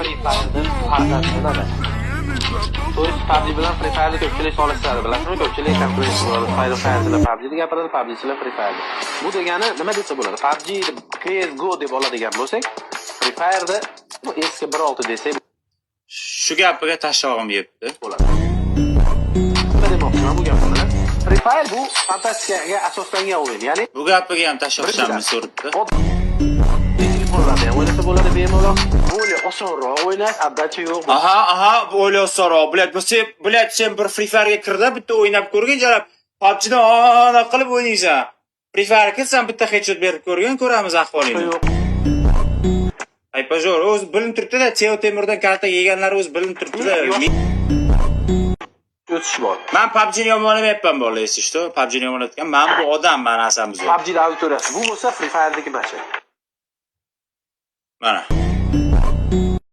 Free Fire'dan farqi nimada? То есть PUBG bilan Free Fire'ni ko'pchilik solishtiradi, bilasizmi? Ko'pchilik konkurensiya bo'ladi. Free Fire'chilar PUBG'ni gapiradi, PUBG'chilar Free Fire'ni. Bu degani nima desa bo'ladi? PUBG CS:GO deb oladigan bo'lsak, Free Fire'da bu eski 1.6 desak Shu gapiga tashog'im yetdi. bo'ladi. Nima demoqchiman bu gapim bilan? Free Fire bu fantastikaga asoslangan o'yin. Ya'ni Bu gapiga ham tashoqchamni so'ribdi. oddiy telefonlarda ham o'ynasa bo'ladi bemalol. Более osonroq o'ynash, отдача yo'q. Aha, bu o'ylayapsan, блядь, bu sen, блядь, sen bir Free Fire'ga kirda, bitta o'ynab ko'rgin, jalab. PUBG'dan ana qilib o'ynaysan. Free Fire kirsan, bitta headshot berib ko'rgin, ko'ramiz ahvolingni. Yo'q. Ay, пожор, o'zi bilinib turibdi-da, Teo Temirdan kalta yeganlari o'zi bilinib turibdi-da. Yo'q. O'sish bor. Man PUBG'ni yomonlamayapman, bolalar, если что. PUBG'ni yomonlayotgan man bu odam, mani asabim yo'q. PUBG'da auditoriyasi bu bo'lsa, Free Fire'dagi mana. Mana.